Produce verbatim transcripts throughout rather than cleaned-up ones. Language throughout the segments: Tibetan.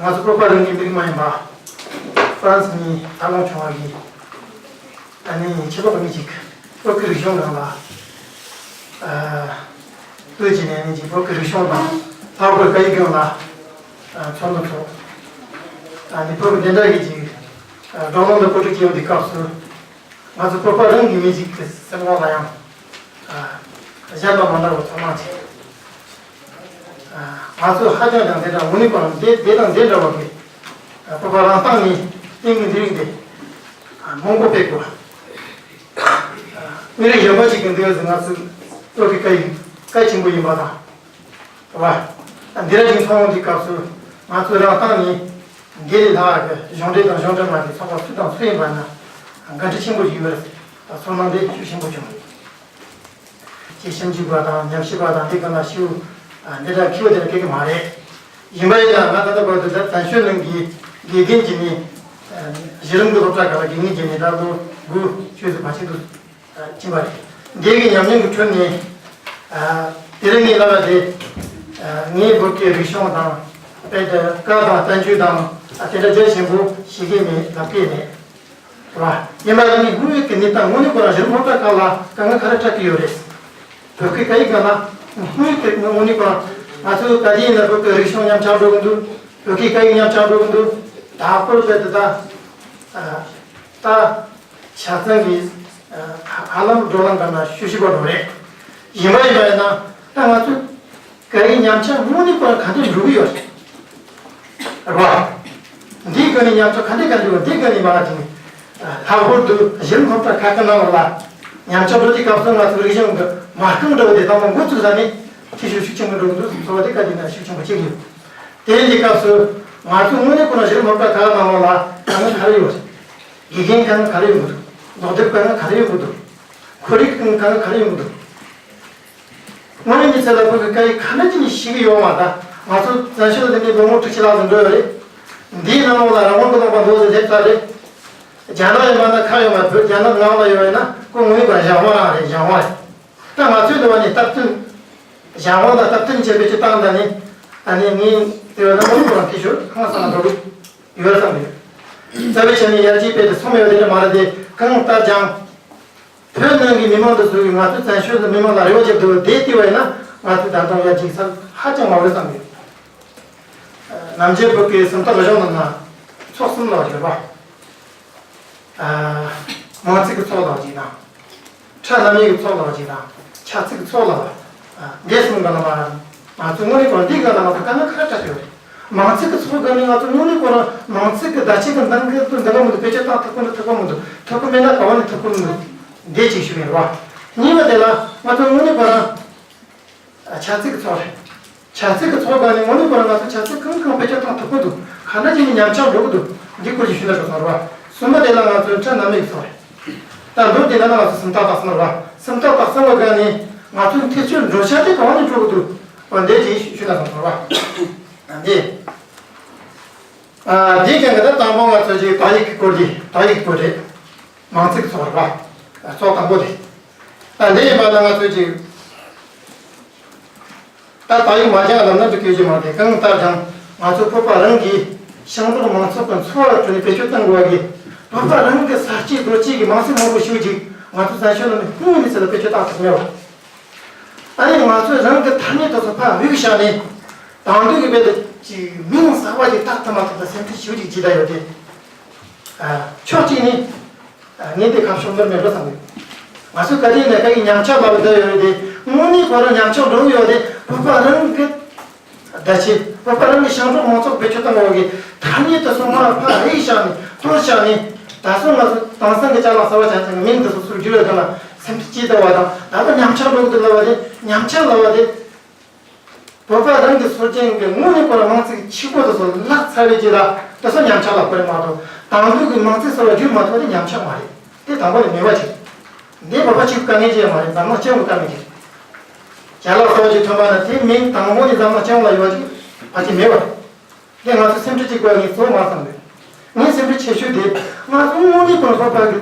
ང་ཚོ་བོད་པ་རང་གི་མི་རིགས་མ་ཡིན་པ། ཧྥ་རན་སི་ནས་དར་ལོངས་བྱུང་བ་གི། ཨ་ནི་ཆོས་ལུགས་མི་གཅིག་བོད་ཀྱི་རིག་གཞུང་ནང་ལ། ཨ་བོད་ཀྱི་ནས་ནི་གཅིག་བོད་ཀྱི་རིག་གཞུང་དང་ལྷག་པར་སྐད་ཡིག་སྒང་ལ། ཨ་ཚོགས་འདུ་ཚོགས། ཨ་ནི་བོད་ཀྱི་བདེན་མཐའ་གི་གཅིག་ཨ་བགྲོ་གླེང་དང་གོ་སྒྲིག་བྱས་པའི་སྐབས་སུ། ང་ཚོ་བོད་པ་རང་གི་མི་གཅིག་གི་སེམས་ཁོང་ལ་ཡང་། ཨ་གཞན་དང་མ་འདྲ་བའི་ཚོར་སྣང་ཅིག་ཨ་ང་ཚོ་ཧ་ཅང་ཀྱང་དེ་འདྲ་དངོས་གནས་ཁོ་རང་དེ་དེ་དང་དེ་འདྲ་བ་གི། ཨ་བོད་པ་རང་སྟེང་ནས་བསྟན་གྱི་འདི་རིགས་དེ། ཨ་མང་པོ་སྤེལ་དགོས། ཨ་མི་རིགས་གཞན་པ་ཅིག་གི་འདི་ཡོད་ཟེར་ང་ཚོ་བོད་ཀྱི་སྐད་ཡིག་གལ་ཆེན་པོ་ཡིན་པ་དང་། བ། འདི་ར་ཅིག་མཐོང་འོང་དུས་སྐབས་སུ་ང་ཚོ་རང་སྟེང་ནས་འདི་ལས་ལྷག་གི་གཞུང་འབྲེལ་དང་གཞུང་འབྲེལ་མ་དེ་ཚོགས་པ་སུ་དང་སུ་ཡིན་པ་ན་དགའ་འཕྲི་ཆེན་པོ་ཞིག་ཡོད་རེད། ཚོར་སྣང་དེ་ཤུགས་ཆེན་པོ་བྱུང་། ཅེས་ཞིབ་འཇུག་པ་དང་ཉམས་ཞིབ་པ་དང་འདི་ག་ན་ཤིའུ་འདི་འདྲ་མཁས་པོ་དེ་འདྲ་སྐད་གི་མ་རེད། ཡིན་པ་ཡིན་ན་ང་ད་ལྟ་བར་དུ་ད་བཙན་བྱོལ་ནང་གི་དགེ་རྒན་གྱི་ནི་གཞི་རིམ་གྱི་སློབ་གྲྭ་ཁག་ལ་དགེ་རྒན་གྱི་ནི་ད་ལོ་དགུ་བཅུ་ཙམ་ཕལ་ཆེར་འདུག་ཕྱིན་པ་རེད། འདི་གི་ཉམས་མྱོང་གི་ཁྲོད་ནས། ཨ་དེ་རིང་ངས་ལབ་པ་དེ། ཨ་ངས་བོད་ཀྱི་རིག་གཞུང་དང་། དཔེ་དེ་བཀའ་དང་བསྟན་བཅོས་དང་། ཨ་དེ་འདྲ་རྒྱ་ཆེན་པོ་ཤེས་ཀྱི་མེད་ལབ་ཀྱི་མེད། རེད་བ། ཡིན་པ་ཡིན་ནའི་དངོས་ཡོད་ཀྱི་གནས་སྟངས་དངོས་གནས་ཁོ་རང་གཞི་རིམ་སློབ་གྲྭ་ཁག་ལ་དཀའ་ངལ་ག་རེ་འཕྲད་ཀྱི་ཡོད་རེད། བོད་སྐད་སྐད་ཡིག་སྒང་ལ་དངོས་ཡོད་ཀྱི་དངོས་གནས་ཁོ་རང་ང་ཚོའི་ག་དུས་ཡིན་ན་བོད་ཀྱི་རིག་གཞུང་ཉམས་ཆག་འགྲོ་གི་འདུག་བོད་སྐད་སྐད་ཡིག་ཉམས་ཆག་འགྲོ་གི་འདུག་ད་སྐོར་དེ་དེ་ད། ད། ཆ་ཚང་གི་ཧ་ལམ་བགྲོ་གླེང་སྒང་ན་ཤུ་ཤི་པ་འགྲོ་རེད། ཡིན་པ་ཡིན་པ་ཡིན་ན་ད་ང་ཚོ་སྐད་ཡིག་ཉམས་ཆག་དངོས་གནས་ཁོ་རང་ག་འདྲ་འགྲོ་གི་ཡོད་རེད། རེད་བ། འདིའི་སྒང་ནས་ཉམས་ཆག་ག་འདྲ་ག་འདྲ་འདིའི་སྒང་ནས་མ་ཅིག་ལྷག་པར་དུ་གཞི་རིམ་སློབ་གྲྭ་ཁག་གི་ནང་ལོགས་ལ་ཉམས་ཆག་འགྲོ་དུས་སྐབས་སུ་ང་ཚོ་རིག་གཞུང་གི་མ་རྐང་འདྲ་བོ་དེ་དང་པོ་འགོ་བཙུགས་ས་ནས་འཐུས་ཤོར་ཤུགས་ཆེན་པོ་འགྲོ་གི་འདུག་ཚོར་བ་དེ་བཀའ་དྲིན་ན་ཤུགས་ཆེན་པོ་བྱེད་ཀྱི་ཡོད། དེ་ཡིན་དུས་སྐབས་སུ་ང་ཚོ་དངོས་གནས་ཁོ་རང་གཞི་རིམ་སློབ་གྲྭ་ཁག་ནང་ལོགས་ལ་དཀའ་ངལ་ག་རེ་ཡོད་རེད། དགེ་རྒན་དཀའ་ངལ་ག་རེ་ཡོང་གི་འདུག་ལོག་དེབ་དཀའ་ངལ་ག་རེ་ཡོང་གི་འདུག་ཁོར་ཡུག་དཀའ་ངལ་ག་རེ་ཡོང་གི་འདུག་དངོས་ཡོད་གནས་ཚུལ་ལ་བོད་ཀྱི་སྐད་ཡིག་ག་འདྲ་ཅིག་ནས་ཤེས་ཀྱི་ཡོད་མ་རེད། ང་ཚོ་བཙན་བྱོལ་ལ་འདི་ནས་ལོ་ངོ་དྲུག་ཅུ་ལྷག་ཙམ་འགྲོ་ཡོད་རེད། འདིའི་ནང་ལོགས་ལ་རང་དབང་གི་ལུང་པ་འདུག་ཟེར་སླེབས་ཚར་རེད། རྒྱ་ནག་ཡིན་པ་ན་ཁ་ཡོད་མ་རེད། བོད་རྒྱ་ནག་ནང་ལ་ཡོད་ཡོད་ན་ཁོ་དངོས་ཡོད་པ་གཞན་དབང་རང་རེད། གཞན་དབང་རེད། ད་ང་ཚོའི་འདི་བ་ནས་སྟབས་བསྟུན། གཞན་དབང་དང་སྟབས་བསྟུན་བྱས་བེད་སྤྱོད་བཏང་ད་ནི། ཨ་ནི་ངས་དེ་བས་ན་མ་རུ་གོང་ཁེ་ཤོར་ཧང་སང་འགྲོ་གི་ཡོད་བསམ་ཡོད། རྩ་བའི་ཆ་ནས་ཡར་རྒྱས་སྤེལ་ཏེ་སོང་མེད་པ་དེ་འདྲ་མ་རེད་དེ་གང་ལྟར་ཀྱང་། བོད་ནང་གི་མི་མང་དུ་བཟོ་བའི་ང་ཚོའི་བཙན་བྱོལ་དུ་མི་མང་ལ་རེ་བ་བརྒྱབ་འདུག་དེ་ལྟ་བས་ན་ང་ཚོའི་ད་དུང་ཡར་རྒྱས་ས་ཧ་ཅང་མང་བ་བསམ་ཡོད། ནམ་རྒྱུན་བོད་ཀྱི་སུམ་རྟགས་གཞུང་ནང་ན་ཚོགས་གསུམ་ལ་བརྗོད་པ། མང་ཚིག་གི་ཚོགས་ལ་བརྗོད་དང་། ཕྲ་རྣམ་དབྱེ་གི་ཚོགས་ལ་བརྗོད་དང་། ཆ་ཚིག་གི་ཚོགས་ལ་བརྗོད། འདས་སོང་ག་ལ་མ། ང་ཚོ་དངོས་གནས་ཁོ་འདི་ག་ལ་ང་ཚོ་དཀའ་ངལ་ཁ་ཁ་ཡོད་རེད། མང་ཚིག་གི་ཚོགས་ག་ནས་ང་ཚོ་དངོས་གནས་ཁོ་རང་མང་ཚིག་གི་བརྡ་ཆད་གི་འདང་གི་འདང་གི་མི་འདུག་བེད་སྤྱོད་བཏང་ཐུབ་ཀི་འདུག་ཐུབ་ཀི་མི་འདུག་ཐུབ་ཀི་མེད་ན་ག་བ་ནས་ཐུབ་ཀི་མི་འདུག་འདི་གཅིག་ཞུ་ཡིན་རེད་བ། གཉིས་པ་དེ་ལ་ང་ཚོ་དངོས་གནས་ཁོ་རང་ཆ་ཚིག་གི་ཚོགས་རེད། ཆ་ཚིག་གི་ཚོགས་ག་ནས་དངོས་གནས་ཁོ་རང་ང་ཚོ་ཆ་ཚིག་གང་གང་བེད་སྤྱོད་བཏང་ཐུབ་ཀི་འདུག་ག་འདྲ་བྱས་ནས་ཉམས་ཆག་འགྲོ་གི་འདུག་འདི་སྐོར་གྱི་ཞུ་ན་འགྲོ་སོང་རེད་བ། གསུམ་པ་དེ་ལ་ང་ཚོ་ཕྲ་རྣམ་དབྱེ་གི་ཚོགས་རེད། ད་མདོར་བསྡུས་ན་ང་ཚོ་སུམ་རྟགས་དག་གསུམ་རེད་བ། སུམ་རྟགས་དག་གསུམ་ག་ནས་ང་ཚོའི་ཐེ་ཚོམ་འགྲོ་བྱ་དེ་གང་ནས་འགྲོ་གི་འདུག་འོ་འདི་ཅིག་ཞུ་ན་སོང་ཚར་བ། འདི། ཨ་འདིའི་སྟེང་གི་ད་དང་པོ་ང་ཚོ་ཅིག་དག་ཡིག་གི་སྐོར་འདི་དག་ཡིག་གི་སྐོར་རེད། མང་ཚིག་ཚོགས་རེད་བ། ཚོགས་དང་པོ་དེ། ད་འདི་ཡིན་པ་ན་ང་ཚོ་ཅིག་ད་དག་ཡིག་མ་སྦྱངས་ལམ་ནང་དུ་བཀོལ་རྒྱུ་མ་རེད། གང་ལྟར་ཀྱང་ང་ཚོ་བོད་པ་རང་གིས་ཞིང་འབྲོག་མང་ཚོགས་ཀྱི་འཚོ་བ་ཁྲོད་ནས་བེད་སྤྱོད་གཏོང་དགོས་པ་གི་བོད་པ་རང་གི་ས་སྐྱེས་རྡོ་སྐྱེས་ཀྱི་མང་ཚིག་མང་པོ་ཞིག་ཅིག་ང་ཚོ་བཙན་བྱོལ་ནང་ནས་ཧུང་ནས་ཚུར་ལ་བེད་སྤྱོད་བཏང་ཐུབ་མེད་པ། ཨ་ནི་ང་ཚོས་རང་གི་ཐ་སྙད་དེ་ཚོ་ཕར་བུད་བཞག་ནས་དང་དུས་ཀྱི་དཔེ་དེ་ཅིག་མིང་གསར་པ་ཅིག་བཏགས་ཐུབ་མ་ཐུབ་ལ་སེམས་ཁྲལ་ཞེ་པོ་ཅིག་བྱེད་བསྡད་ཡོད་དེ། ཨ་ཕྱོགས་གཅིག་ནས། ངས་འདི་ཁ་ཕྱོགས་འདིར་མེད་འགྲོ་བསམ་ཡོད། ང་ཚོས་ག་དུས་ནས་སྐད་ཡིག་ཉམས་ཆག་ལབ་བསྡད་ཡོད་རེད་དེ། དངོས་གནས་ཁོ་རང་ཉམས་ཆག་འགྲོ་གི་ཡོད་རེད། བོད་པ་རང་གི་བརྡ་ཆད། བོད་པ་རང་གི་ཞིང་འབྲོག་མང་ཚོགས་བེད་སྤྱོད་གཏོང་བ་གི་ཐ་སྙད་དེ་ཚོ་མར་ཕར་གཡུགས་བཞག་ནས་གཏོར་བཞག་ནས། ད་སོ་ང་ཚོ་དེང་སང་གི་ཅ་ལག་གསར་པ་ཅན་ཚང་གི་མིང་དེ་ཚོ་ཚུར་བསྒྱུར་ཡོད་དོན་ལ་སེམས་ཁྲལ་སྐྱེས་བསྡད་པ་དང་། ད་ལྟ་ཉམས་ཆག་འགྲོ་གི་འདུག་ལབ་པ་དེ། ཉམས་ཆག་ལབ་པ་དེ། བོད་པ་རང་གི་སྲོལ་རྒྱུན་གྱི་དངོས་གནས་ཁོ་རང་མང་ཚིག་ཆེ་པོ་དེ་ཚོ་བརླག་ཚར་བའི་རྗེས་ལ་དེ་ཚོ་ཉམས་ཆག་ལ་གོ་རེད་མ་གཏོགས། དང་དུས་ཀྱི་མང་ཚིག་གསར་པ་བསྒྱུར་མ་ཐུབ་པ་དེ་ཉམས་ཆག་མ་རེད། དེ་དང་པོ་ནས་ངེས་པ་བྱེད། འདི་བོད་པ་གཅིག་གི་དཀའ་ངལ་ཅིག་ཡང་མ་རེད། འཛམ་གླིང་སྤྱི་ཡོངས་ཀྱི་དཀའ་ངལ་ཅིག་རེད། ཅ་ལག་གསར་པ་ཅིག་ཐོན་པ་ན་དེའི་མིང་དང་པོ་ནས་འཛམ་གླིང་སྤྱི་ཡོངས་ལ་ཡོད་པ་ཅིག་ཕལ་ཆེར་མེད་པ་རེད། དེ་ང་ཚོ་སེམས་ཁྲལ་ཅིག་དགོས་ངས་གཙོ་བོ་མ་བསམ་རེད། ངའི་སེམས་ཁྲལ་ཆེ་ཤོས་དེ་ང་ཚོ་དངོས་གནས་ཁོ་རང་བོད་པ་གི་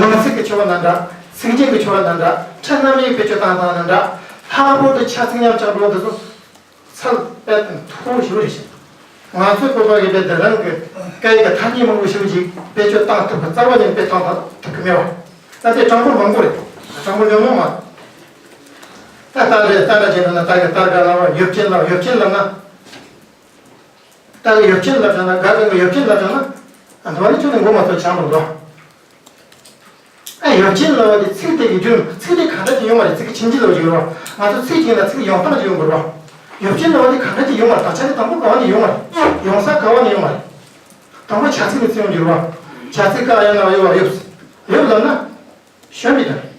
ནང་ཚིག་གི་ཆེ་བ་ན་འདྲ། ཚིག་རྒྱན་གྱི་ཆེ་བ་ན་འདྲ། ཕྲ་རྣམ་དབྱེ་བེད་སྤྱོད་བཏང་སྟངས་ན་འདྲ། ལྷག་པར་དུ་ཆ་ཚིག་ཉམས་ཆག་འགྲོ་བ་འདི་ཚོ་ཚད་དཔེ་དང་མཐོ་བོ་ཞེ་པོ་རེད་ཤག་ང་ཚོའི་བོད་པ་གི་དཔེ་དེ་རང་གི་སྐད་ཡིག་གི་ཐ་སྙད་མང་པོ་ཞིག་ཅིག་བེད་སྤྱོད་བཏང་ཐུབ་གི་རྩ་བ་ནས་བེད་བཏང་ཐུབ་གི་མེད་པ། ད་དེ་གྲངས་འབོར་མང་པོ་རེད། གྲངས་འབོར་ཉུང་ཉུང་མ་རེད། ད་ལྟ་རེད། ད་ལྟ་བྱས་ན་ད་གི་ད་ག་ལ་བ་ཡོབ་ཆེན་ལ་ཡོབ་ཆེན་ལ་ན། ད་གི་ཡོབ་ཆེན་ལ་དྲངས་ན་ག་གི་ཡོབ་ཆེན་ལ་དྲངས་ན་འདི་བ་ནི་ཁྱོད་ནི་མགོ་མ་ཚོས་ཆང་འགྲོ་འགྲོ། ཨ་ཡོབ་ཆེན་ལ་བ་དེ་ཚིག་དེ་གི་རྒྱུན་ཚིག་དེ་གང་འདྲ་ཅིག་ཡོང་བ་རེད། ཚིག་གི་ཁྱིམ་རྒྱུད་ལ་བ་ཅིག་ཡོད་རེད་བ། ང་ཚོ་ཚིག་ཅིག་ན་ཚིག་ཡོང་སྟངས་ཅིག་ཡོང་དགོས་རེད་བ། ཡོབ་ཆེན་ལ་བ་དེ་གང་འདྲ་ཅིག་ཡོང་བ་རེད། ད་ཆ་དེ་དང་པོ་ག་བ་ནས་ཡོང་བ་རེད། ཡོང་ས་ག་བ་ནས་ཡོང་བ་རེད། དང་པོ་བྱ་ཚིག་ནས་ཚིག་ཡོང་རྒྱུ་རེད་བ། བྱ་ཚིག་ག་ཡ་ན་ཡོད་བ་ཡོབ། ཡོབ་ལབ་ན་ཞོན་པའི་དོན་རེད།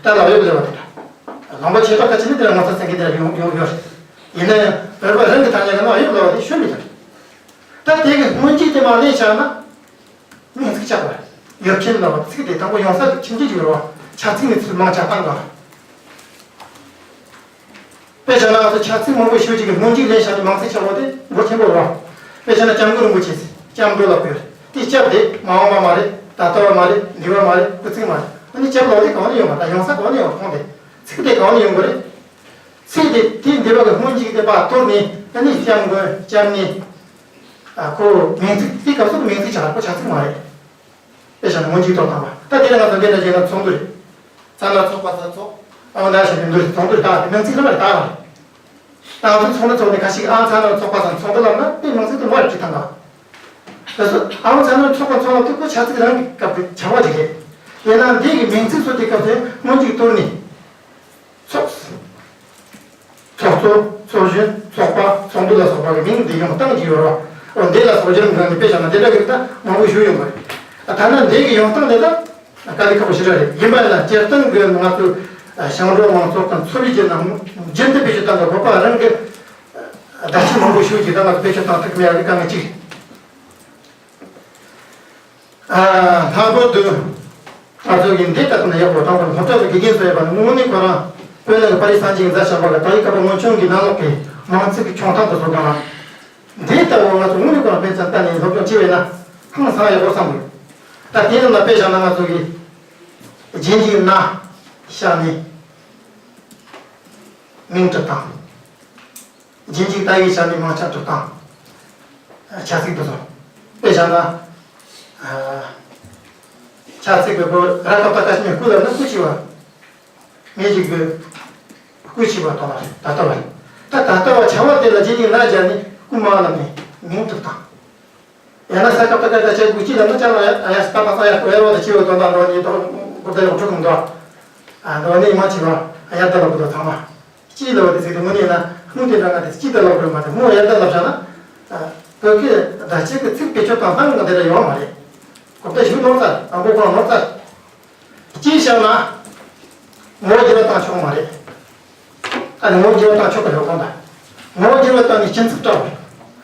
ད་ལ་ཡོད་ལེ་བ་དེ་འདྲ། ལུང་པ་ཆེ་ཁག་ཁ་ཅིག་ནི་དེ་ལ་ངོ་ཚ་ཚན་གྱི་དེ་ལ་ཡོང་ཡོང་ཡོད་རེད། ཡིན་ན་ཡང་བོད་པ་རང་གི་ཐ་སྙད་ཀྱི་ནང་ཡོད་ལེ་བ་དེ་ཤོད་མི་ཐུབ། ད་དེ་གི་སྔོན་འཇུག་དེ་མ་ལེན་བྱས་ན་མིང་ཚིག་ཆགས་པ་རེད། ཡོབ་ཆེན་ལ་བ་ཚིག་དེ་དང་པོ་ཡོང་ས་གི་ཁྱིམ་རྒྱུད་ཅིག་རེད་བ། བྱ་ཚིག་ནི་ཚུལ་མང་ཆགས་སྟངས་ག་དཔེ་བཞག་ན་ང་ཚོ་བྱ་ཚིག་མང་པོ་ཞེ་པོ་ཅིག་གི་སྔོན་འཇུག་ལེན་བྱས་ནས་མིང་ཚིག་ཆགས་པ་དེ་འགོ་ཆེན་པོ་རེད་བ། དཔེ་བཞག་ན་སྐྱབས་མགོན་རིན་པོ་ཆེ་ཟེར་སྐྱབས་འགྲོ་ལ་བཀོད་རེད། དེ་སྐྱབས་དེ་མ་འོངས་པ་མ་རེད། ད་ལྟ་བ་མ་རེད། འདས་པ་མ་རེད། སྐུལ་ཚིག་མ་རེད། ཨ་ནི་སྐྱབས་ལབ་དེ་གང་ནས་ཡོང་བ། ད་ཡོང་ས་གང་ནས་ཡོང་བ། ཁོང་དེ་ཚིག་དེ་གང་ནས་ཡོང་གི་རེད། ཚིག་དེ་དེ་འདས་པ་གི་སྔོན་འཇུག་དེ་ཕར་གཏོར་ནས་ཨ་ནི་སྐྱབས་མགོན་སྐྱབས་གནས། ཨ་ཁོ་མིང་ཚིག་དེ་སྐབས་སུ་མིང་ཚིག་ཆགས། ཁོ་བྱ་ཚིག་མ་རེད། དཔེ་བཞག་ན་སྔོན་འཇུག་ཐོག་དང་པོ། ད་དེ་ལ་ང་ཚོ་འདི་འདྲ་བྱས་ན་ཚོགས་འདུ་རེད། ཚང་མ་ཚོགས་པ་ཚོགས་ཚོགས། ཨ་འདྲ་བྱས་ནས་འདུ་རེད། ཚོགས་འདུ་རེད། ད་དེ་མིང་ཚིག་ལ་མ་རེད། ད་རང་རེད། ད་ང་ཚོ་ཚོགས་འདུ་ཚོགས་ནས་ཁ་ཤས་ཨ་ཚང་མ་ཚོགས་པ་ཚང་ཚོགས་འདུ་ལབ་ན་དེ་མིང་ཚིག་དེ་མ་རེད་ཅིག་ཐང་ག་དེ་ཚོ་ཨ་ཚང་མ་ཚོགས་པ་ཚོགས་ལབ་དུས་ཁོ་བྱ་ཚིག་རང་གི་སྐབས་དེ་བྱ་བ་ཅིག་རེད། ཡིན་ན་འདི་གི་མིང་ཚིག་སོགས་དེ་སྐབས་དེ་སྔོན་འཇུག་གཏོར་ནས། ཚོགས། ཚོགས་གཙོ། ཚོགས་གཞོན། ཚོགས་པ། ཚོགས་འདུ་ལ་སོགས་པ་གི་མིང་འདི་ཡོང་སྟངས་ཀྱི་ཡོད་རེད་བ། འོ་འདི་ལ་སོགས་སྦྱར་འགོད་ནས་དཔེ་བཞག་ན་འདི་འདྲ་གི་ད་མང་པོ་ཞིག་ཡོང་གི་རེད། ད་ཐ་ན་འདི་གི་ཡོང་སྟངས་འདི་ད་དཀའ་ལས་ཁག་པོ་ཞེ་དྲག་རེད། ཡིན་པ་ཡིན་ན་སྤྱིར་བཏང་གི་ང་ཚོ་ཞིང་འབྲོག་མང་ཚོགས་དང་ཚོ་བའི་རྒྱུད་ནང་རྒྱུན་དུ་བེད་སྤྱོད་བཏང་གི་བོད་པ་རང་གི་བརྡ་ཆད་མང་པོ་ཞིག་ཅིག་ད་ང་ཚོ་བེད་སྤྱོད་བཏང་ཐུབ་མེད་པའི་དཀའ་ངལ་གཅིག་རེད། ལྷག་པར་དུ་ང་ཚོ་གི་འདི་ལྟ་ན་ཡག་པོ་དང་པོ་སློབ་གྲྭ་གི་དགེ་རྒན་ཟེར་བ་ནི་དངོས་གནས་ཁོ་རང་བོད་ནང་གི་པར་རིས་སངས་རྒྱས་ཀྱིས་མཛད་བཞག་པ་གི་དག་ཡིག་བཀའ་པོད་སྔོན་བྱོན་གྱི་ནང་ལོགས་ཀྱི་མིང་ཚིག་གི་ཆུང་ཐང་དུ་བཟོ་དང་། འདི་ལྟ་བུ་ང་ཚོ་དངོས་གནས་ཁོ་རང་དཔེ་མཚོན་བལྟས་ནས་སློབ་སྦྱོང་བྱས་པས་ན་ཧང་སང་ཡག་པོ་བསམ་གི་ཡོད། ད་དེའི་ནང་ལ་དཔེ་བཞག་ན་ང་ཚོ་གི་རྗེས་འཇུག་ན་བཞག་ནས་མིང་གྲུབ་སྟངས། རྗེས་འཇུག་ད་ཡིག་བྱས་ནས་མིང་ཆགས་གྲུབ་སྟངས། བྱ་ཚིག་དེ་ཚོ། དཔེ་བཞག་ན། བྱ་ཚིག་གི་སྐོར་ར་ཏ་བཏགས་ཀ་ཞབས་ཀྱུ་སྐུ་ལབ་ན་སྐུ་ཅི་བ། མི་ཞིག་གི་སྐུ་ཅི་བ་དང་ལ་ད་ལྟ་བ་རེད། ད་ད་ལྟ་བ་བྱ་བ་དེ་ལ་རྗེས་འཇུག་ན་བྱས་ནས་སྐུ་མ་ལབ་ནས་མིང་གྲུབ་སྟངས། ཡང་ན་ས་ཀ་བཏགས་སྐ་ཞབས་ཀྱུ་སྐུ་ཅི་ལབ་ན་ཅ་ལག་ཡ་ཡ་ས་ཀ་བཏགས་ས་ཡ་སྐུ་ཡ་རོ་དང་ཅི་བ་དང་དང་འགྲོ་ནི་དོ་གོ་ད་ཡོང་ཁྲོ་གང་འདུག་ཨ་འགྲོ་ནི་མ་ཅི་བ་ཡ་ད་ལ་བུ་དོ་ཚང་མ། སྐྱིད་ལ་བ་དེ་ཚིག་དེ་དངོས་གནས་ན་སྔོན་དེ་འདྲ་ང་དེ་སྐྱིད་ད་ལབ་དགོས་མ་དེ་སྔོན་ཡར་ད་ལབ་བྱ་ན། བོད་སྐད་བརྡ་ཆད་ཀྱི་ཚིག་བེད་སྤྱོད་བཏང་སྟངས་ང་དེ་འདྲ་ཡོད་མ་རེད། གོ་བརྡ་ཞིག་ནོར་ཚར། དང་པོ་ཁོ་ནོར་ཚར། སྐྱིད་བྱ་ན། ངོ་བོ་འགྱུར་བ་བཏང་ཆོག་མ་རེད། ཨ་ནི་ངོ་བོ་འགྱུར་བ་བཏང་ཆོག་གི་ཡོད་གོང་ད། ངོ་བོ་འགྱུར་བ་བཏང་ནས་སྐྱིན་ཚབ་སྤྲད་པ་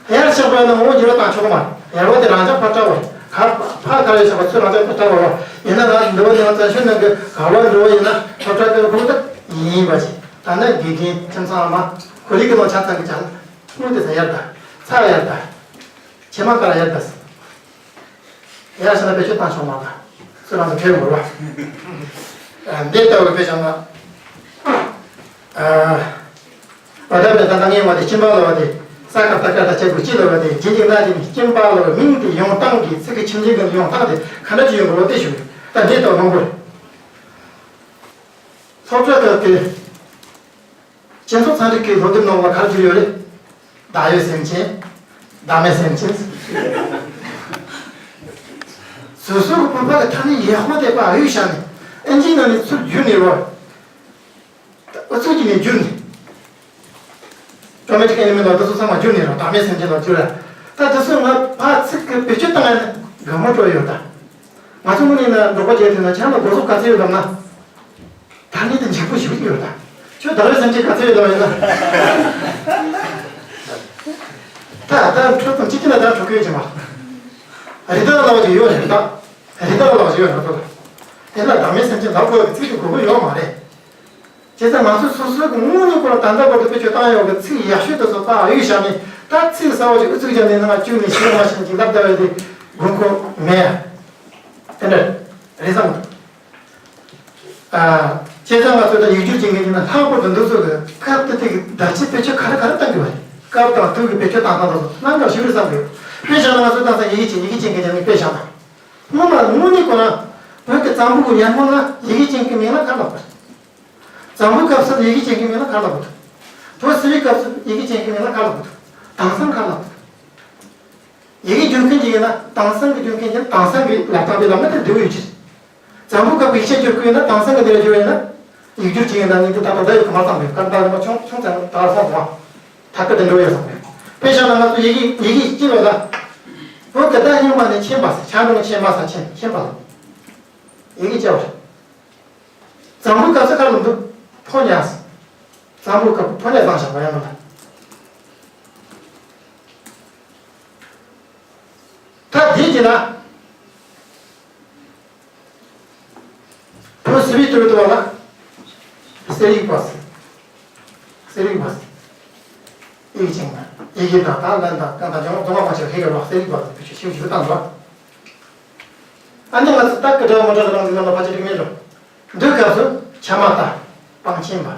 རེད། ཡར་བཞག་པ་ཡིན་ན་ངོ་བོ་འགྱུར་བ་བཏང་ཆོག་གི་མ་རེད། ཡར་བ་དེ་རང་འཇགས་ཕར་སྤྲད་པ་རེད། ག་ཕ་ག་རེ་བཞག་པ་ཚུར་རང་འཇགས་ཕར་སྤྲད་པ་རེད། ཡིན་ན་ང་འདི་བ་ནས་ང་བཙན་བྱོལ་ནང་གི་ག་བ་འགྲོ་བ་ཡིན་ན་ཁྱོད་སྤྲད་པའི་ཁོ་ད་ཡིན་པ་ཅིག་ད་ནི་དགེ་རྒན་ཁྱིམ་ཚང་མ་ཁོར་ཡུག་གི་ནང་ཆ་ཚང་གི་ཆ་ལ་དངུལ་དེ་ཚ་ཡར་ད་ཚ་ཡར་ད་ཕྱེ་མ་ཀ་ལ་ཡར་ད་ཟེར། ཡར་ཕྱིན་ན་བེད་སྤྱོད་བཏང་ཆོག་མ་ད་ཚུར་རང་ཚོ་ཕེབས་འོར་བ། འདི་ལྟ་བུ་དཔེ་བཞག་ན། བ་ད་བེ་ད་ད་ངའི་བ་དེ་སྐྱིན་པ་ལ་བ་དེ་ས་ཀ་བཏགས་སྐ་ད་ཆ་དགུ་སྐྱིད་ལ་བ་དེ་རྗེས་འཇུག་ན་དེ་ནི་སྐྱིན་པ་ལ་བ་མིང་དེ་ཡོང་སྟངས་ཀྱི་ཚིག་གི་ཁྱིམ་རྒྱུད་ཀྱི་ཡོང་སྟངས་དེ་ག་འདྲ་ཅིག་ཡོང་དགོས་ལོ་དེ་ཞུ། ད་འདི་ལྟ་བུ་མང་པོ་རེད། སློབ་གྲྭ་ཁག་གི་སྤྱི་ཚོགས་ཚན་རིག་གི་སློབ་དེབ་ནང་ལ་ག་རེ་བྲིས་ཡོད་རེད། བདག་ཡོད་སེམས་ཅན། བདག་མེད་སེམས་ཅན། སོ་སོ་གི་བོད་པ་གི་ཐ་སྙད་ཡག་པོ་དེ་པ་ཨ་ཡོད་བྱ་ནས་ཨིན་ཇིའི་ནང་ནས་ཚུར་བསྒྱུར་ནས་རོ། ཨུ་ཚུགས་ཀྱིས་ནས་བསྒྱུར་ནས། ཀྲོ་མེ་ཊིག་ཨེ་ནི་མེ་ལ་འདི་ཚོ་ཚང་མ་བསྒྱུར་ནས་རོ། བདག་མེད་སེམས་ཅན་ལ་བསྒྱུར་ར། ད་འདི་ཚོ་ང་ཕ་ཚིག་གི་བེད་སྤྱོད་བཏང་ཡ་ནི་དགའ་མོ་སྤྲོ་ཡོད་ད། ང་ཚོ་དངོས་གནས་ན་འབྲོག་པ་བྱས་ཐུབ་ན་ཆང་ལ་སྒོ་ཟོག་ག་ཚོད་ཡོད་ལབ་ན། ད་ནི་དེ་འཇིགས་པོ་ཞིག་ཡོད་ད། ཁྱོད་བདག་ཡོད་སེམས་ཅན་ག་ཚོད་ཡོད་ལབ་ཡོད་ན། ད་ད་འཕྲོད་དང་གཅིག་གིས་ན་ད་འཕྲོད་ཀྱི་ཡོད་ཀྱི་མ་རེད། རི་དྭགས་ལབ་ཀྱི་ཡོད་རེད་ད། རི་དྭགས་ལབ་ཀྱི་ཡོད་རེད་ད། དེ་ལ་བདག་མེད་སེམས་ཅན་ལབ་དགོས་ཀྱི་ཚིག་གི་དགོས་མཁོ་ཡོད་མ་རེད། བྱས་ཙང་ང་ཚོས་སོ་སོ་གི་དངོས་གནས་ཁོ་རང་ད་ལྟ་བར་དུ་བེད་སྤྱོད་བཏང་ཡོད་ཀྱི་ཚིག་ཡག་ཤོས་དེ་ཚོ་ད་ཨ་ཡོད་བཞག་ནས་ད་ཚིག་གསར་བ་ཞིག་ཨུ་ཚུགས་བརྒྱབ་ནས་ནང་བཅུག་ནས་ཤེས་མ་ཤེས་ཀྱི་ལབ་བསྡད་པ་དེ་དགོས་མཁོ་མེད་ཡ། དེ་འདྲ་རེད་བསམ་གི་འདུག་ཨ། བྱས་ཙང་ང་ཚོས་ད་ཡིག་སྒྱུར་བྱེད་མཁན་ཡིན་ན་ལྷག་པར་དུ་འདི་ཚོ་གི་སྐབས་དེ་དུས་ཀྱི་བརྡ་ཆད་བེད་སྤྱོད་ག་རེ་ག་རེ་བཏང་གི་བ་རེད། སྐབས་དང་དུས་ཀྱི་བེད་སྤྱོད་བཏང་སྟངས་དང་སྣང་འགལ་ཞིག་རེད་བསམ་གི་ཡོད། དཔེ་བཞག་ན་ང་ཚོས་དེང་སང་ཡི་གེ་ཅན་ཡི་གེ་ཅན་གྱི་ཉམས་ལེན་དཔེ་བཞག་ན། སྔོན་མ་དངོས་གནས་ཁོ་ན་བོད་ཀྱི་གཙང་པོ་གི་ཉམས་མྱོང་ན་ཡི་གེ་ཅན་གྱི་མིང་ལ་ག་རེ་ལབ་དགོས་རེད། གཙང་པོའི་སྐབས་སུ་ཡི་གེ་ཅན་གྱི་མིང་ལ་ག་རེ་ལབ་དགོས་འདུག་བོད་སིལ་བུའི་སྐབས་སུ་ཡི་གེ་ཅན་གྱི་མིང་ལ་ག་རེ་ལབ་དགོས་འདུག་དེང་སང་ག་རེ་ལབ་དགོས་འདུག་ཡི་གེ་སྒྱུར་མཁན་ཅིག་ཡིན་ན་དེང་སང་གི་སྒྱུར་མཁན་ཅིག་དེང་སང་གི་ལག་རྟགས་དེ་ལམ་ལ་དེ་འབྲས་བུ་ཡོད་ཀྱི་རེད། གཙང་པོའི་སྐབས་ཀྱི་ཡིག་ཆ་སྒྱུར་དགོས་ཡིན་ན་དེང་སང་གི་འདི་ལ་སྒྱུར་བ་ཡིན་ན། ཡིག་སྒྱུར་བྱེད་ཡིན་ན་ངས་འདི་ད་ལྟ་ད་ཡོད་གི་མ་བཏང་བས་སྐབས་ད་རེ་མ་ཆུང་ཆུང་ཙམ་ད་སོང་སོང་བ། ད་སྐབས་དེ་འགྲོ་ཡོད་སོང་བས། དཔེ་བཞག་ན་ང་ཚོ་ཡི་གེ་ཡི་གེ་སྐྱེ་བ་ལ། བོད་སྐད་བརྡ་རྙིང་པ་ནས་མཁྱེན་པ་ཟེར་ཆ་འགྲོ་མཁྱེན་མ་ས་མཁྱེན་མཁྱེན་པ་ལ། ཡི་གེ་སྐྱེ་བ་རེད། གཙང་པོའི་སྐབས་སུ་ག་རེ་འདུག་ཕོ་ཉ་ཟེར། གཙང་པོའི་སྐབས་ཕོ་ཉ་བཟང་ཞིང་བ་ཡང་མི་འདུག་ད་དེ་བྱས་ན། བོད་སིལ་བུའི་དུས་དུ་བ་ལ། གསེར་ཡིག་པ་ཟེར། གསེར་ཡིག་པ་ཟེར། ཡིག་ཅན་ཡི་གེ་དང་དང་ལན་དང་རྐང་དང་ལྗང་རྫོང་བ་མ་ཆེ་ཧེ་ག་རོགས་གསེར་ཡིག་པ་ཟེར་བེད་སྤྱོད་ཤེས་བྱེད་དུ་བཏང་འདུག་ཨ་ནི་ང་ཚོ་སྟག་གི་སྒྲ་མི་འདྲ་གི་རང་བཞིན་ལ་ཕལ་ཆེར་མེད་འགྲོ། འདུག་སྐབས་སུ་ཆ་མ་ལྟ། སྤང་ཆེན་པ།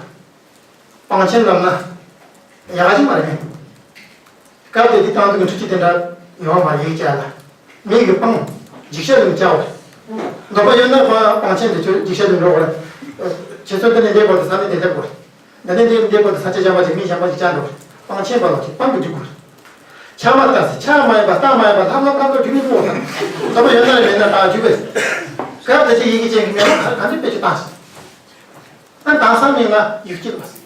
སྤང་ཆེན་ལབ་ན། ཡག་ཅིག་མ་རེད། སྐབས་དེ་དུས་དང་དུ་གི་འཕྲུལ་ཆས་དེ་འདྲ་ཡོད་མ་ཡིག་བཅས་ལ། མིག་གི་སྤང་། འཇིགས་བྱེད་ལ་བཅའ་བ་རེད། འདོད་པ་ཡོད་ན་སྤང་ཆེན་དེ་ཚོ་འཇིགས་བྱེད་དུ་འགྲོ་བ་རེད། ཁྱེད་ཚོ་འདི་ནས་འདས་པོ་དེ་ས་ནས་འདས་འདས་པོ་རེད། འདི་ནས་འདས་འདས་པོ་དེ་ས་ཆ་བྱ་བ་ཅིག་མི་གཞན་པ་ཅིག་བཅའ་འགྲོ་རེད། སྤང་ཆེན་པ་ལ་ཅིག་སྤང་གི་འཇུག་དགོས་རེད། ཆ་མ་ལྟ་ཟེར་ཆ་མ་ཡིན་པ་རྟགས་མ་ཡིན་པ་ལྷབ་ལྷབ་ལྷབ་ལྷབ་འཇུག་མི་འདུག་འདོད་པ་ཡོད་ན་རེད་མེད་ན་རྟགས་འཇུག་གི་རེད། སྐབས་དེ་ཚོ་ཡི་གེ་ཅན་གྱི་མེད་པ་ག་ག་འདྲ་དཔེ་ཆ་བཏང་ཟེར། ཨ་དེང་སང་མིང་ལ་ཡིག་སྐྱེལ་བ་ཟེར།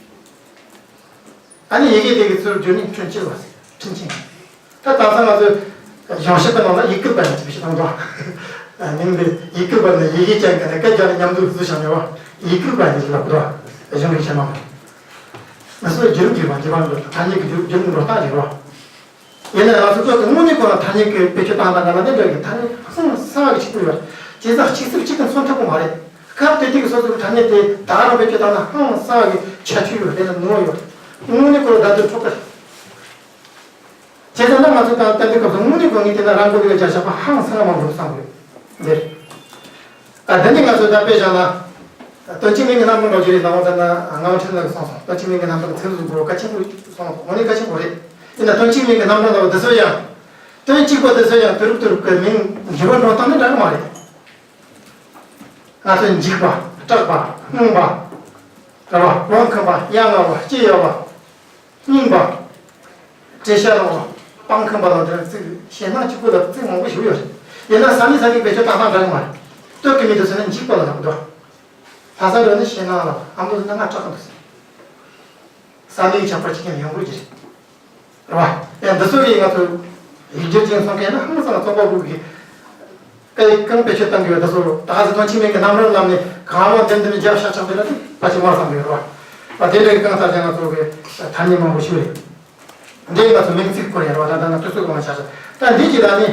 ཨ་ནི་ཡི་གེ་དེ་གི་ཚུར་བསྒྱུར་ནས་འཕྲིན་སྐྱེལ་བ་ཟེར། འཕྲིན་ཆེན། ད་དེང་སང་ང་ཚོས་གཞུང་ཞབས་པའི་ནང་ལ་ཡིག་སྐུལ་པ་ཡང་ཅིག་ཞིག་གཏོང་དོ། མིང་འདི་ཡིག་སྐུལ་པ་ནི་ཡི་གེ་ཅན་གྱི་ནི་སྐད་རྒྱག་ནས་མཉམ་དུ་བཟོས་བཞག་ནས་བ། ཡིག་སྐུལ་པ་ཡིན་ཞིག་ལབ་དོ། གཞུང་གི་ཆེན་མོ། ང་ཚོས་བརྒྱུད་རིམ་བརྒྱུད་པ་བརྒྱུད་པ་འགྲོ་ཐ་སྙད་ཀྱི་བརྒྱུད་བརྒྱུད་རིམ་འགྲོ་སྟངས་ཤིག་རེད་བ། ཡིན་ན་ང་ཚོ་ཚོ་གི་དངོས་གནས་ཁོ་ན་ཐ་སྙད་ཀྱི་བེད་སྤྱོད་བཏང་སྟངས་ག་ལ་ནི་འདྲ་གི་ཐ་སྙད་ཧང་སང་བ་གི་ཆིག་པུ་ཡོད། བྱས་ཙང་གཅིག་སེབ་གཅིག་གི་མཚོན་ཐུབ་ཀྱི་མ་རེད། སྐབས་དེ་དུས་ཀྱི་སོ་སོ་གི་ཐ་སྙད་དེ་ད་རང་བེད་སྤྱོད་བཏང་ན་ཧང་སང་བ་གི་ཁྱད་ཆོས་ཡོད་དེ་ལ་ནོར་ཡོད། དངོས་གནས་ཁོ་ན་ད་དུང་འཕྲོག་གི་རེད། བྱས་ཙང་ན་ང་ཚོ་ད་ལྟ་འདི་སྐབས་སུ་དངོས་གནས་ཁོ་ངས་བལྟས་ན་རང་མགོ་ལ་རྒྱ་ཞགས་པ་ཧང་སང་བ་མང་པོ་བསམ་དགོས་འདིར། ཨ་དེ་ནི་ང་ཚོས་ད་དཔེ་བཞག་ན། དོན་གཅིག་མིང་གི་རྣམ་གྲངས་འགྲོ་རྒྱུ་རེད་ལ་འོང་ཙམ་ན་ངག་ཕྲན་ལ་གསུངས་སོང་། དོན་གཅིག་མིང་གི་རྣམ་གྲངས་ཚིག་ཟུར་འགྲོ་གལ་ཆེན་པོ་གསུངས་སོང་། དངོས་གནས་གལ་ཆེན་པོ་རེད། ཡིན་ན་དོན་གཅིག་མིང་གི་རྣམ་གྲངས་ལ་འདི་ཚོ་ཡང་། དོན་གཅིག་པ་འདི་ཚོ་ཡང་དུ་རུབ་དུ་རུབ་ཀྱི་མིང་འགྱུར་བ་འགྲོ་སྟངས་ནི་འདྲ་གི་མ་རེད། ང་ཚོས་འཇིགས་པ། སྐྲག་པ། སྔངས་པ། རེད་བ། བང་ཁུམ་པ། ཡ་ང་བ། སྐྱི་གཡའ་བ། རྙིང་པ། བྲེད་ཤ་ལངས་པ། སྤང་ཁུམ་པ་ལ་དེར་ཚིག་ཞེད་སྣང་གཅིག་པུ་ལ་ཚིག་མང་པོ་ཞིག་ཡོད་རེད། ཡིན་ན་ས་མིང་ས་མིང་བེད་སྤྱོད་བཏང་སྟངས་འདྲ་གི་མ་རེད། སྟོད་ཀྱི་མི་དེ་ཚོ་ནི་འཇིགས་པ་ལ་ལབ་འདུག་ལྷ་ས་འགྲོ་ནི་ཞེད་སྣང་ལ་ཨ་མདོ་ནི་ང་སྐྲག་གི་འདུག་ས་མིང་ཁྱད་པར་ཅིག་ཀྱང་ཡོང་གི་རེད། རེད་བ། ཡང་འདི་ཚོ་གིས་ང་ཚོ་ཡིག་སྒྱུར་ཅན་ཚོ་མཁན་ན་ཧང་སང་རྩོམ་པ་པོ་གིས་སྐད་གང་བེད་སྤྱོད་གཏང་དགོས་པ་འདི་ཚོ་ད་ག་ཟེ་དོན་གཅིག་མིང་གི་རྣམ་གྲངས་ལམ་ནས་གང་བ་འདེམ་འདེམ་རྒྱབ་ཤ་ཆག་དེ་ལ་དེ་ཕལ་ཆེར་མ་བསམ་གི་རེད་བ། ཨ་དེ་འདྲའི་གང་ལྟར་ཀྱང་ང་ཚོ་གི་ཐ་སྙད་མང་པོ་ཞིག་རེད། འདི་ང་ཚོ་མིང་ཚིག་སྐོར་ཡིན་རེད་བ། ད་ད་ང་དུས་ཚོད་གང་ཆག་ཆག་ད་འདི་གཅིག་ད་ནི་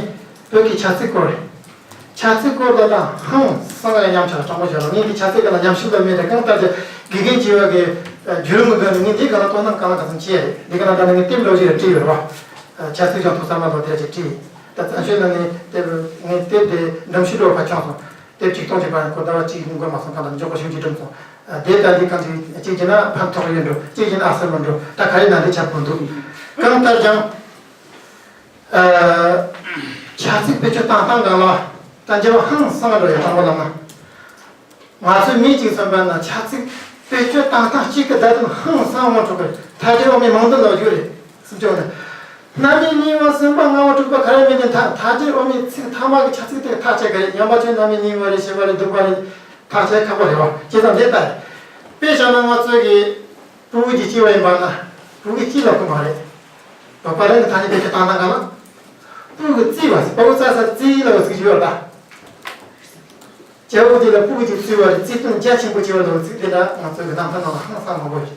བོད་ཀྱི་བྱ་ཚིག་སྐོར་རེད། བྱ་ཚིག་སྐོར་ལ་ད་ཧང་སང་ཡང་ཉམས་ཆག་དྲང་པོ་བྱས་རོགས། ངས་འདི་བྱ་ཚིག་ག་ལ་ཉམས་ཞིབ་ལ་མེད་དེ་གང་ལྟར་ཀྱི་དགེ་རྒན་བྱས་པ་གི་བརྒྱུད་རིམ་གི་སྒང་ནས་ངས་འདི་ག་ལ་དོ་སྣང་གང་ལ་གང་འཚམ་བྱས་རེད། འདི་ག་ལ་ད་ནི་ངས་དེབ་ལོ་རྒྱུས་རེ་བྲིས་ཡོད་རེད་བ། བྱ་ཚིག་ལྗང་ཐོག་གསར་མ་ལོ་དེ་ར་ཅིག་བྲིས། ད་བཙན་བྱོལ་ནང་ནས་དེབ་ངས་དེབ་དེ་འགྲེམས་ཞིབ་འགྲོ་ཁ་བྱུང་སོང་། དེབ་ཆིག་སྟོང་བྱས་པ་ཡང་ཁོ་ཟླ་བ་གཅིག་འགོར་མ་སོང་གང་ལྟར་མགྱོགས་པོ་ཞིག་ཅིག་འགྲིམས་སོང་། དེ་ལྟ་འདི་གང་ཅིག་གཅིག་བྱས་ན་ཕན་ཐོགས་ཡོད་འགྲོ། གཅིག་བྱས་ན་ཨ་སེར་མོ་འགྲོ། ད་ག་རེ་ན་འདི་ཆགས་པོ་འདུག་གང་ལྟར་ཀྱང་། ཨ། བྱ་ཚིག་བེད་སྤྱོད་བཏང་སྟངས་སྒང་ལ་ད་འགྱུར་བ་ཧང་སང་འགྲོ་ཡོད་དྲང་པོ་ལབ་ན། ང་ཚོས་མི་གཅིག་མཚོན་པ་ན་བྱ་ཚིག་བེད་སྤྱོད་བཏང་སྟངས་གཅིག་གི་བརྡ་དོན་ཧང་སང་མ་འཕྲོད་པར་མཐའ་བྲལ་འོག་མའི་མིང་དོན་ལ་བསྒྱུར་རེད། སུམ་ཅུ་ནི། རྣམ་དབྱེ་གཉིས་པ་གསུམ་པ་ལྔ་པ་དྲུག་པ་ག་རེ་མིན་ནས་མཐའ་མཐའ་བྲལ་འོག་མའི་ཚིག་ཐ་མ་གི་བྱ་ཚིག་དེ་ཐག་བཅད་གི་རེད། ཡོན་པ་ཆོས་རྣམ་དབྱེ་གཉིས་པ་རེད། བྱས་པ་རེད། སྡུག་པ་རེད། ཐག་བཅད་ཁག་པོ་རེད་བ། བྱས་ཙང་འདི་ལྟར། དཔེ་བཞག་ན་ང་ཚོ་གི་ཕྲུ་གུ་གཅིག་སྐྱེས་པ་ཡིན་པ་ན་ཕྲུ་གུ་གཅིག་ལབ་དགོས་མ་རེད། བོད་པ་རང་གི་ཐ་སྙད་བེད་སྤྱོད་བཏང་སྟངས་སྒང་ལ། ཕྲུ་གུ་བརྩི་བ་ཟེར། ཕྲུ་གུ་བཙའ་ས་བརྩི་ལབ་པའི་ཚིག་ཅིག་ཡོད་རེད་ད། སྐྱེ་བོ་དེ་ལ་ཕྲུ་གུ་གཅིག་བརྩི་བ་རེད། བརྩི་དོན་རྒྱ་ཆེན་པོ་བྱེད་པ་ལབ་པའི་ཚིག་དེ་འདྲ་ང་ཚོ་གི་རྣམ་ཐར་ནང་ལ་ཧང་སང་མང་པོ་ཡོད།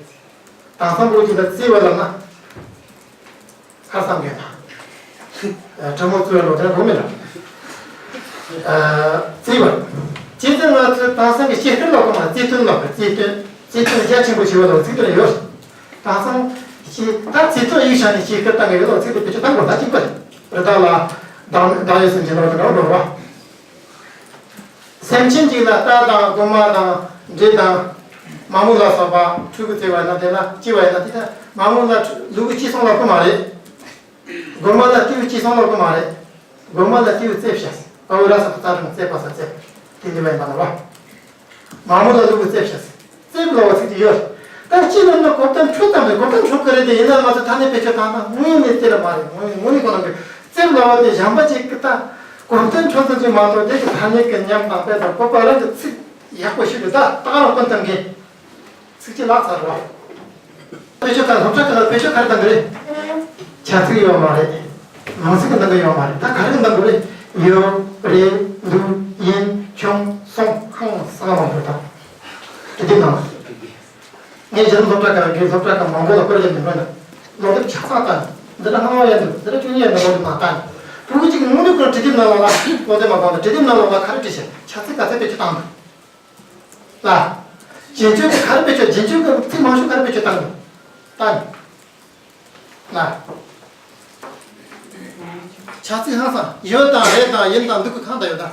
དེང་སང་ཕྲུ་གུ་གཅིག་ལ་བརྩི་བ་ལབ་ན། ཁ་སང་གི་ན། དྲི་མོ་བརྩི་བ་ལོ་དེ་རུ་མི་ལ། བརྩི་བ། བྱས་ཙང་ང་ཚོས་དེང་སང་གི་སྐྱེས་སྐར་ལ་གོ་མ་བརྩི་དོན་ལ་བརྩི་དོན་བརྩི་དོན་རྒྱ་ཆེན་པོ་བྱེད་པ་ལ་བརྩི་དོན་ཡོད། དེང་སང་ཀྱི་ད་བརྩི་དོན་ཡིག་ཆ་ནས་སྐྱེས་སྐར་བཏང་གི་ཡོད་ལ་བརྩི་དོན་བེད་སྤྱོད་བཏང་དགོས་ད་གཅིག་པ་རེད། རི་དྭགས་ལ་བདག་བདག་ཡོད་སེམས་ཅན་ལ་དེ་འདྲ་འགྲོ་བ། སེམས་ཅན་གཅིག་ལ་རྟ་དང་རྫུན་མ་དང་འདྲེ་དང་ མ་མོ་ལ་སོགས་པ་ཕྲུ་གུ་བཙས་པ་ཡིན་ན་དེ་ལ་སྐྱེས་པ་ཡིན་ན་དེ་ལྟར་མ་མོ་ལ་ཕྲུ་ལུ་གུ་སྐྱེས་སོང་ལབ་ཀྱི་མ་རེད། སྒོ་མ་ལ་ཏེའུ་སྐྱེས་སོང་ལབ་ཀྱི་མ་རེད། སྒོ་མ་ལ་ཏེའུ་བཙས་བྱས། ཨ་བུ་ར་ས་ཏུ་ཙ་ར་ན་བཙས་པ་ས་བཙས། དེ་འདི་བ་ཡིན་པ་ན་བ། མ་མོ་ལ་ལུ་གུ་བཙས་བྱས། བཙས་ལབ་པ་ཚིག་ཅིག་ཡོད། ད་སྤྱི་ལ་ན་གོ་ཏམ་ཁྲོད་ཙམ་རེད། གོ་ཏམ་ཁྲོད་ཀྱི་རེད་དེ་ཡིན་ན་ང་ཚོ་ཐ་སྙད་བེད་སྤྱོད་བཏང་ན་དངོས་ནས་དེ་ར་མ་རེད། དངོས་དངོས་གནས་ཁོ་རང་གི་བཙས་ལབ་པ་དེ་གཞན་པ་ཅིག་གི་ད་གོ་ཏམ་ཁྲོད་ཙམ་ཅིག་མ་གཏོགས་དེ་གི་ཐ་སྙད་ཀྱི་ཉམས་དང་དཔེ་དང་བོད་པ་རང་གི་ཚིག་ཡག་པོ་ཞིག་གི་ད་ད་རང་ཀུན་ཐང་གི་ཚིག་གཅིག་ལགས་ཚར་རོ། དཔེ་ཆ་དང་སློབ་གྲྭ་ཁག་ལ་དཔེ་ཆ་ག་རེ་བཏང་གི་རེད། བྱ་ཚིག་ཡོད་མ་རེད། ནང་གསེས་ཀྱི་བཏང་གི་ཡོད་མ་རེད། ད་ག་རེ་བཏང་གི་རེད། ཡོད་རེད་འདུག་ཡིན་བྱུང་སོང་ཧང་ས་ག་མང་པོ་དང་། དེ་དེ་ནང་། ངས་གཞན་སློབ་གྲྭ་ཁག་གི་སློབ་གྲྭ་ཁག་མང་པོ་ལ་བསྐོར་ཡོད་མི་འགྲོ་ན། སློབ་དེབ་ཆ་ཚང་བལྟས་ནས། འདི་འདྲ་སྔ་མ་ཡོད་འདུག་འདི་འདྲ་བཅུ་གཉིས་ཡོད་འདུག་སློབ་དེབ་མ་བལྟས་ནས། ཕྲུ་གུ་གཅིག་གི་དངོས་གནས་ཁོ་རང་བྲིས་དེབ་ནང་ལོགས་ལ་སློབ་དེབ་མ་བལྟས་ནས་བྲིས་དེབ་ནང་ལོགས་ལ་ག་རེ་བྲིས་ཤག་བྱ་ཚིག་ག་ཚད་དཔེ་ཆ་བཏང་འདུག་ལ། རྗེས་འཇུག་གི་ག་རེ་བེད་སྤྱོད། རྗེས་འཇུག་གི་ཚིག་མང་ཤོས་ག་རེ་བེད་སྤྱོད་བཏང་གི་ད་ནི། ལ། བྱ་ཚིག་ཧང་སང་ཡོད་དང་རེད་དང་ཡིན་དང་འདུག་གི་གང་དང་ཡོད་ད།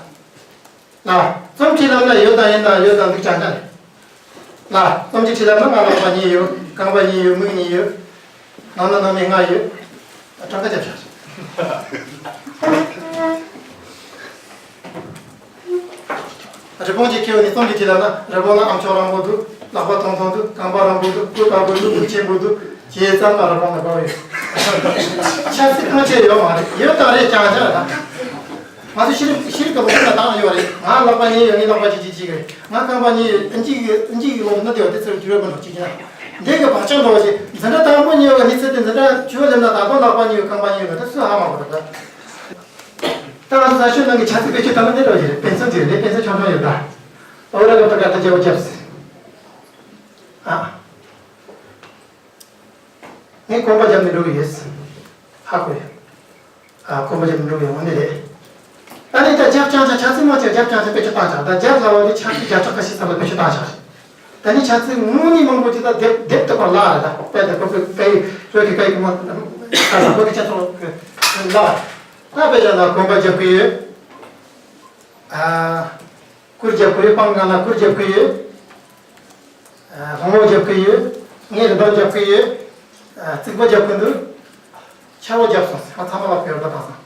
ལ། རྩོམ་བྲིས་ལབ་ན་ཡོད་དང་ཡིན་དང་ཡོད་དང་འདུག་ཅང་ཅང་རེད། ལ། རྩོམ་གྱི་བྲིས་ལབ་ན་ང་ལག་པ་གཉིས་ཡོད། རྐང་པ་གཉིས་ཡོད། མིག་གཉིས་ཡོད། ནང་ན་ནང་མི་ལྔ་ཡོད། གྲངས་ཀ་རྒྱབ་བཞག་རེད། རི་བོང་ཅིག་ཁྱེར་ནས་རྩོམ་གྱི་བྲིས་ལབ་ན་རི་བོང་ལ་ཨམ་ཅོག་རིང་པོ་འདུག་ལག་པ་ཐུང་ཐུང་འདུག་རྐང་པ་རིང་པོ་འདུག་སྐུ་དཀར་པོ་འདུག་སྐུ་ཆེན་པོ་འདུག་ཅེས་ཙམ་ལ་རི་བོང་ལ་དགའ་བོ་ཡོད། ཆ་ཚིག་ཐང་ཆད་ཡོད་མ་རེད། ཡོད་དང་རེད་ཀྱང་ཀྱང་རེད་ད། ང་ཚོ་ཤེས་རིག་ཤེས་རིག་གི་ལོ་རྒྱུས་ལ་བཏང་ཡོད་རེད། ང་ལག་པ་གཉིས་ཡོད། ངའི་ལག་པ་གཅིག་གཅིག་གཅིག་རེད། ང་རྐང་པ་གཉིས་ཡོད། ཨིན་ཇི་གི་ཨིན་ཇི་གི་ལོ་རྒྱུས་ན་དེ་བ་དེ་ཚོར་འགྱུར་བ་མི་འགྲོ་གཅིག་ཡིན་ན། འདི་གི་བག་ཆགས་འགྲོ་བ་ཞིག་འཛིན་གྲྭ་དང་པོ་གཉིས་ཡོད་གནས་ཚུལ་དེ་འཛིན་གྲྭ་བཅུ་པ་སླེབས་ན་ད་དུང་ལག་པ་གཉིས་ཡོད་རྐང་པ་གཉིས་ཡོད་ན་ད་སུ་ཧ་མ་གོ་རེད་ད། ད་ང་ཚོ་ས་ཤོད་ནང་གི་ཆ་ཚིག་བེད་སྤྱོད་བཏང་ན་འདི་འདྲ་ཞིག་རེད། དཔེ་མཚོན་ཅིག་རེད། དཔེ་མཚོན་ཆུང་ཆུང་ཡོད་ད། ཨོ་ར་ག་ཏ་ག་ཏ་རྒྱབ་རྒྱབ་ཟེར། ཨ། ངས་གོམ་པ་བརྒྱབ་ནས་འགྲོ་གི་ཡོད། ཧ་གོ་ཡ། ཨ། གོམ་པ་བརྒྱབ་ནས་འགྲོ་གི་ཡོད། དངོས་གནས་རེད། ཨ་ནི་ད་རྒྱབ་ཅང་ཅང་ཆ་ཚིག་མང་ཆེ་བ་རྒྱབ་ཅང་ཅང་བེད་སྤྱོད་བཏང་ཅང་ད་རྒྱབ་ལ་བ་ནི་ཆ་ཚིག་བརྒྱ་ཕྲག་ཁ་ཤས་ཙམ་ལ་བེད་སྤྱོད་བཏང་ཅང་རེད། ད་ནི་ཆ་ཚིག་དངོས་གནས་མང་པོ་ཅིག་ད་དེབ་དེབ་དེ་པར་བརླག་རེད་ད། དཔེ་དེ་ཁོ་པའི་པའི་བོད་ཀྱི་པའི་གི་མ་ཁ་ས་བོད་ཀྱི་ཆ་ཚང་བརླག་རེད། ད་དཔེ་ཆ་ལ་གོམ་པ་རྒྱབ་ཀྱི་ཡོད། ཨ། སྐུར་རྒྱབ་ཀྱི་ཡོད། སྤང་སྒང་ལ་སྐུར་རྒྱབ་ཀྱི་ཡོད། ཨ། སློང་མོ་རྒྱབ་ཀྱི་ཡོད། ངས་རི་དྭགས་རྒྱབ་ཀྱི་ཡོད། ཨ། རྩིག་པ་རྒྱབ་ཀྱི་འདུག་ཆར་པ་རྒྱབ་སོང་ཟེར། ང་ཚང་མ་ལ་ཕེབས་ད་དང་སང་